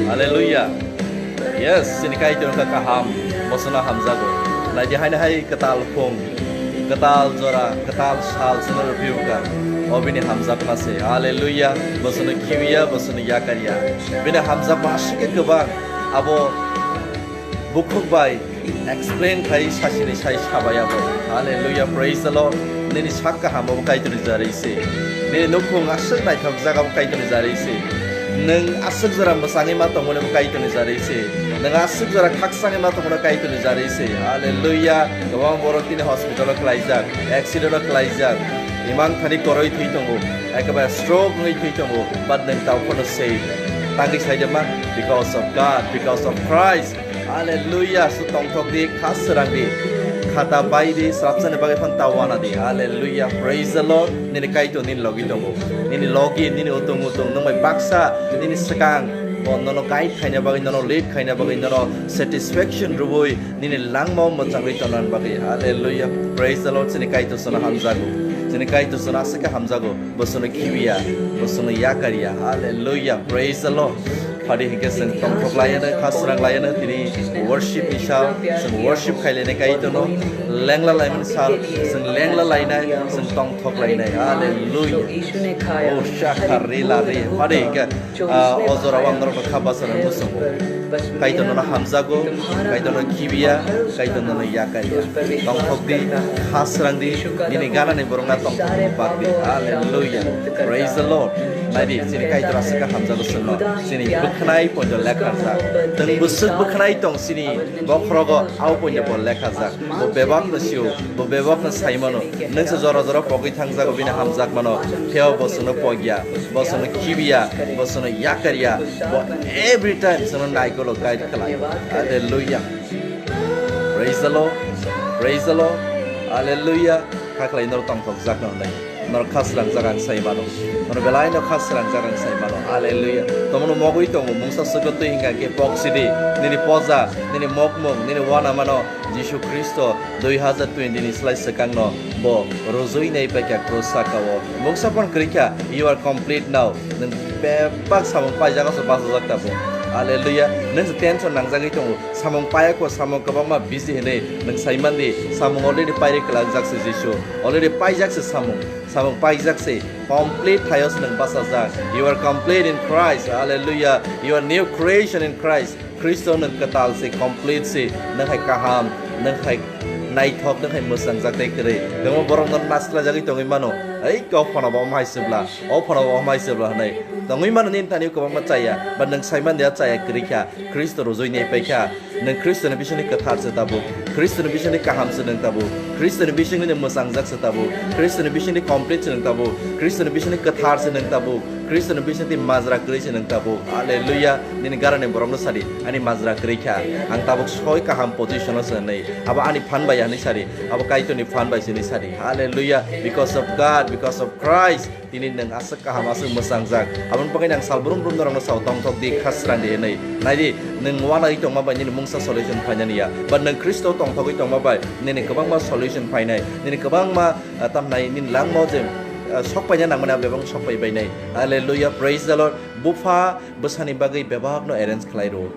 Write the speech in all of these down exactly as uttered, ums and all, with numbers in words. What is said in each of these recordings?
Hallelujah. Yes, chini Kaitor wngkha kaham, bosono hamjago. Naidi haino hai kwtal phung, kwtal jora, kwtal sal chwngno rwphiyokha. O bini hamjakma se. Hallelujah. Bosono khibiya, bosono yakarya. Bini hamjakma aswk khe kwbang. Abo bukhuk bai explain khai sasini sai sabaya bo. Hallelujah, praise the Lord. Nini sak kaham bo Kaitorni jarwi se. Nini nukhung aswk naithok jaga bo Kaitorni jarwi se. Nwng aswk jora mwchangwi ma tongmani bo Kaitorni jarwi se. Nwng aswk jora khaksangwi ma tongmani Kaitorni jarwi se. Hallelujah. Kwbang borok tini hospital o klaijak, accident o klaijak. Imang thani koroi thwi tongo, ekebare stroke wngwi thwi tongo, but nwng tau phano safe. Tangwi saide ma, because of God, because of Christ. Hallelujah, su tongthok di, kha srang di, khata pai di, srapsani bagwi phan ta wana di. Hallelujah, praise the Lord. Nini Kaitor nini logi tongo, nini logi, nini utung utung, nwng bai baksa, nini swkang, bo nono guide khaina bagwi, nono lead khaina bagwi, nono satisfaction rwui, nini langmao mwchangwi tonani bagwi. Hallelujah, praise the Lord. Chini Kaitor sono hamjago, chini Kaitor sono aswk khe hamjago, bo sono khibiya, bo sono yakarya. Hallelujah, praise the Lord. Phadi hinkhe chwng tongthok laiano, kha srang laiano, tini worship ni sal, chwng worship khailainai Kaitorno, lengla laimani sal, chwng lengla lainai, chwng tongthok lainai. Hallelujah. O shakha rila ri. Phadi hinkhe, ah, o jorao ang norokno kha bachana muchungo. Kaitorno hamjago, Kaitorno khibiya, Kaitorno yakarya. Tongthok di, kha srang di, nini ganani borokna tongthok bak di. Hallelujah. Praise the Lord. Naidi, chini Kaitor aswk khe hamjago chwngno. Chini bwkhnai poito lekha jak. Tong bwswk bwkhnai tong chini bokhorogo, abo poito bo lekha jak. Bo bebakno sio, bo bebakno saimano. Nwng se jora jora pogwi thangjago bini hamjakmano. Pheo bo chwngno pogya, bo chwngno khibiya, bo chwngno yakarya. Bo every time chwngno naikolo guide khlai. Hallelujah. Praise the Lord. Praise the Lord. Hallelujah. Kha khlai norok tongthok jak no nai. Norok kha srang jak ang sai mano. Norok belai no kha srang jak ang sai mano. Hallelujah. Tomono mogwi tongo mungsa swkotwi hingka khe pok sidi. Nini poja, nini mokmung, nini wana mano. Jisu Khristo dui hazar twenty ni slai swkangno bo rujui nai paikha krus sakao. Mungsa phano kwrwi kha, "You are complete now." Nwng bebak samung paijak asa bachajak tabuk. Hallelujah. Nwng se tension nangjagwi tongo. Samung paiya kho, samung kwbangma busy hinwi nwng saimandi. Samung already pairi kwlangjak se Jisu. Already paijak se samung. Samung paijak se. Complete thaio se nwng bachajak. You are complete in Christ. Hallelujah. You are new creation in Christ. Khristo nwng kwtal se, complete se, nwng hai kaham, nwng hai naithok, nwng hai mwsang jak tei kwrwi. Tongmo borok no naslajagwi tongwi mano, "Ei, o phano bo omo hai se bla, o phano bo omo hai se bla," hwnwi tongwi mano. Nini thani kwbangma chaya, ba nwng sai man dia chaya kwrwi kha, Khristo rujui nai pai kha. Nwng Khristo ni bisingni kwthar se tabuk, Khristo ni bisingni kaham se nwng tabuk, Khristo ni bisingni mwsang jak se tabuk, Khristo ni bisingni complete se nwng tabuk, Khristo ni bisingni kwthar se nwng tabuk. Khristo ni bisingtwi majra kwrwi se nwng tabuk. Hallelujah. Nini garani borokno sadi, "Ani majra kwrwi kha. Ang tabuk soi kaham position o se," hwnwi. Abo ani phan bai ya hwnwi sadi. Abo Kaitorni phan bai se hwnwi sadi. Hallelujah. Because of God, because of Christ, tini nwng aswk kaham, aswk mwsang jak. Aboni bagwi ang sal brum brum norokno sao, tongthok di, kha srang di hwnwi. Naidi, nwng uanai tongma bai nini mungsa solution phainani ya. Ba nwng Khristo tongthogwi tongma bai nini kwbangma solution phainai. Nini kwbangma, ah, tamnai nini langmao je, ah, sok paina nangmani abo bebak sok pai bainai. Hallelujah, praise the Lord. Bupha bwsani bagwi bebakno arrange khlai rwo.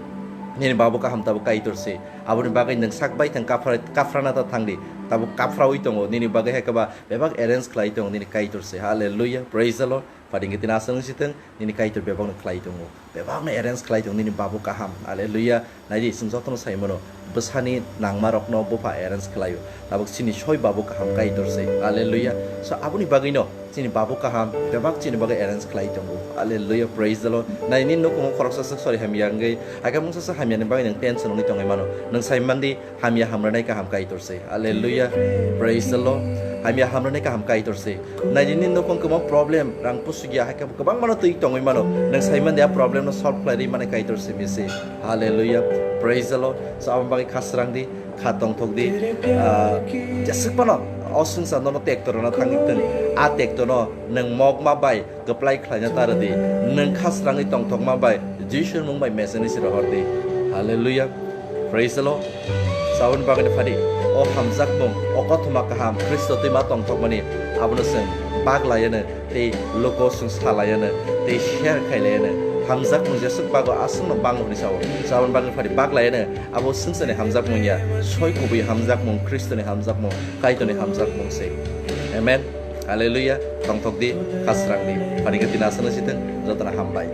Nini babu kaham tabuk Kaitor se. Aboni bagwi nwng sak bai thang kaphra-, kaphrana ta thangdi. Tabuk kaphraui tongo. Nini bagwi hai khe ba bebak arrange khlai tongo nini Kaitor se. Hallelujah, praise the Lord. Phadingkhe tini aswk wng si thung, nini Kaitor bebakno khlai tongo. Bebakno arrange khlai tongo nini babu kaham. Hallelujah. Naidi, chwng jotono sai mano, bwsani nangmarokno bupha arrange khlaio. Tabuk chini soi babu kaham Kaitor se. Hallelujah. So, aboni bagwino chini babu kaham bebak chini bagwi arrange khlai tongo. Hallelujah. Praise the Lord. Nai nini nukhungo khoroksa swk sori hamya wngwi, hakhe mungsa swk hamyani bagwi nwng tension wngwi tongwi mano. Nwng sai mandi, hamya hamrwnai kaham Kaitor se. Hallelujah. Praise the Lord. Hamya hamrwnai kaham Kaitor se. Nai nini nukhung kwbang problem, rang pusuk ya, hai khe kwbang mano twi tongwi mano. Nwng sai mandi a problem no solve khlai rwi mani Kaitor simi se. Hallelujah. Praise the Lord. So, aboni bagwi kha srang di, kha tongthok di. Ah, jeswk phano o swngchar nono tekto rwna thangwi thung. A tekto no nwng mokma bai kwplai khlaina ta rw di. Nwng kha srangwi tongthokma bai Jisu ni mung bai message ni se rohor di. Hallelujah. Praise the Lord. Saboni bagwi phadi. O hamjakmung, o kothoma kaham Khristo twi ma tongthokmani abono chwng bak laiano tei luko chwng sa laiano tei share khai laiano. Hamjakmung jesuk bago aswkno bango hwnwi sao. Chabon bagwi phari baglaiano abo swngcharni hamjakmung ya, soi kubui hamjakmung, Khristoni hamjakmung, Kaitorni hamjakmung se. Amen. Hallelujah. Tongthok di, khasrang di. Phani khe tini aswkno sithwng, jotono hambai.